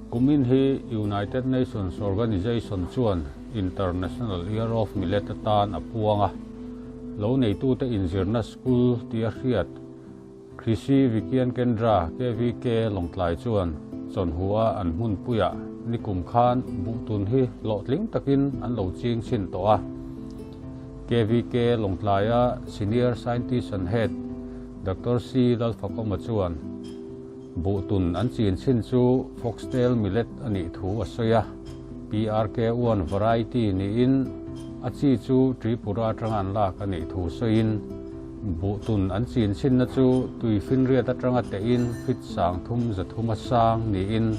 Kumin hi United Nations Organization chuan International Year of Millet atan a puang a, lo neitute inzirna school tia hriat Krishi Vigyan Kendra, KVK, Lawngtlai chuan chawnhua an hmunpuiah nikum khan buhtun hi hlawhtling takin an lo ching chhin tawh a. KVK Lawngtlaia Senior Scientist and Head Doctor C Lalfakawma chuan, Buhtun an chin chhin chu foxtail millet a nih thu a sawi a, PRK-1 variety niin a chi chu Tripura atanga an lak a nih thu sawiin, buhtun an chin chhinna chu tui finriat atanga tehin fit 3300 a sang niin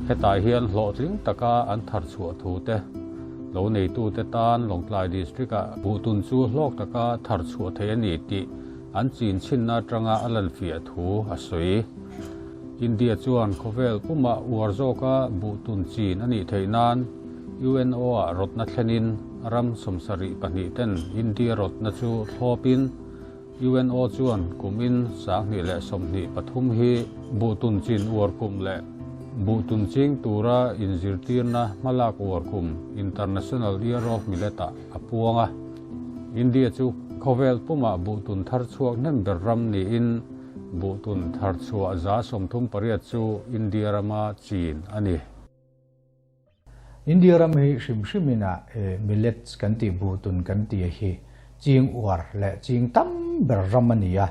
hetah hian hlawhtling taka an thar chhuah thu te lo neitute tan Lawngtlai District-ah buhtun chu hlawk taka thar chhuah theih a ni tih An chin chhinna atanga a lanfiah thu a sawi. India chuan khawvel pumah uar zawka buhtun chin a nih theih nan UNO-ah rawtna thlenin ram 72 ten India rawtna chu thlawpin UNO chuan kumin 2023 hi buhtun chin uar kum leh buhtun ching tura inzirtirna hmalak uar kum International Year of Millet-ah a puang a. India chu khawvel pumah buhtun thar chhuak hnem ber ram niin buhtun thar chhuah 38% chu India rama chin a ni. India ram hi hrim hrimin a millets kan tih buhtun kan tih hi ching uar leh ching tam ber ram a ni a.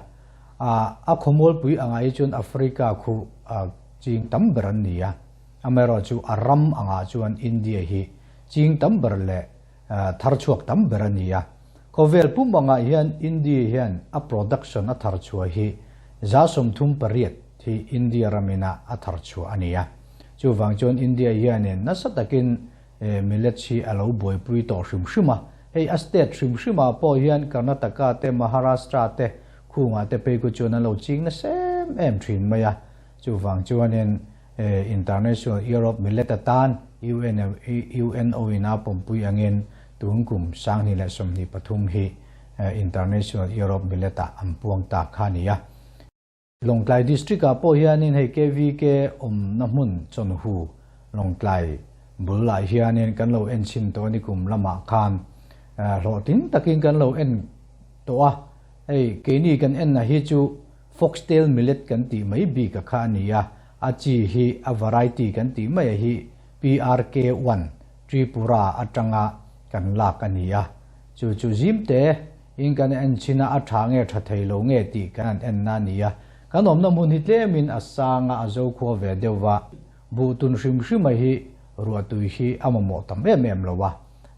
A khawmualpui angah hi chuan Africa khu ching tam ber an ni a. Amaherawhchu a ram angah chuan India hi ching tam ber leh thar chhuak tam ber a ni a. Khawvel pum angah hian India hian a production a thar chhuah hi 38% hi India ramina a thar chhuah a ni a. Chuvang chuan India hianin nasa takin millets hi a lo buaipui tawh hrim hrim a. Hei a state hrim hrimah pawh hian Karnataka te, Maharashtra te, khungah te phei khu chuan an lo ching nasa em em thin mai a. Chuvang chuanin International Year of Millet atan UNO in a pawmpui angin tun kum 2023 hi International Year of Millet ah an puang ta kha a ni a. Lawngtlai District ah pawh hianin hei KVK awmna hmun Chawnhu Lawngtlai bul ah hianin kan lo en chhin tawh a ni kum lamah khan hlawhtling takin kan lo en tawh a. Hei keini kan en na hi chu Foxtail millet kan tih mai bik a kha a ni a, a chi hi a variety kan tih mai a hi PRK-1, Tripura atanga kan lak a ni a. Chu chu zim te in kan en chhin a, a tha nge tha thei lo nge tih kan han en na a ni a. Kan awmna hmun hi tlemin a sang a, a zo khua ve deuh va, buh tun hrim hrim a hi ruahtui hi a mamawh tam em em lo a.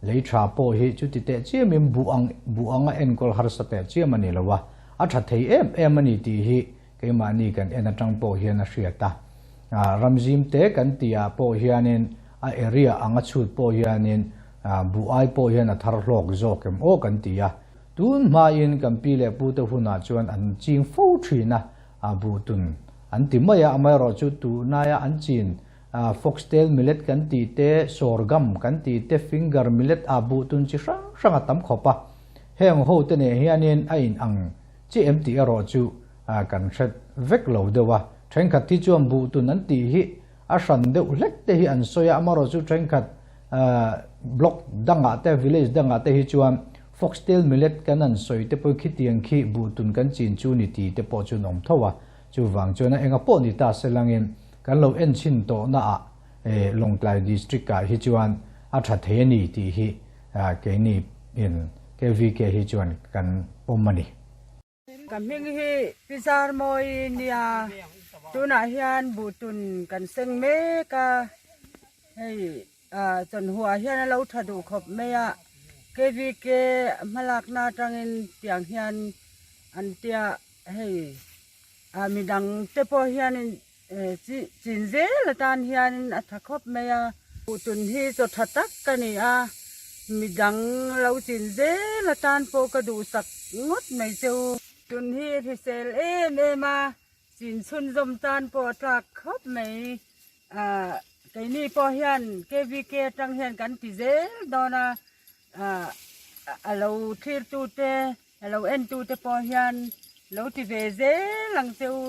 Lei tha pawh hi chuti teh chiamin buh ang buh anga enkawl harsa teh chiam a ni lo a. A tha thei em em a ni tih hi keimahni kan en atang pawh hian a hriat a. Ramzim te kan tihah pawh hianin a area anga chhut pawh hianin buh ai pawh hian a thar hlawk zawk em aw kan ti a. Tun hmain kan pi leh pute hunah chuan an ching fo thin a, buh tun an ti mai a, amaherawhchu tunaia an chin foxtail millet kan tih te, sorghum kan tih te, finger millet ah buh tun chi hrang hrang a tam khawp a. Heng ho te nen hianin a in ang chi em tih erawh chu kan hre vek lo deuh a. Thenkhat hi chuan buh tun an tih hi a hran deuh hlek te hi an sawi a, amaherawh chu thenkhat block dangah te village dangah te hi chuan foxtail millet kan an sawi te pawh khitiang khi buh tun kan chin chu ni ti te pawh chu an awm tho a. Chuvang chuan a enga pawh ni ta se langin kan lo en chhin tawhna ah Lawngtlai district ah hi chuan a tha thei a ni tih hi Keini in KVK hi chuan kan pawm a ni. Ka hming hi Pi Zarmawi nia, tunah hian buhtun kan seng mek a, hei chawnhuah hian a lo tha duh khawp mai a, KVK hmalakna atangin tiang hian an tia hei midang te pawh hianin Chin zel atan hianin a tha khawp mai a. Buhtun hi chaw tha tak ka ni a, midang lo chin zel atan pawh ka duhsak ngawt mai che u. Tun hi hrisel em em a, chin chhunzawm tan pawh a tlak khawp mai. Keini pawh hian KVK atang hian kan ti zel dawn a, a lo thlirtute, a lo entute pawh hian lo ti ve zel ang che u.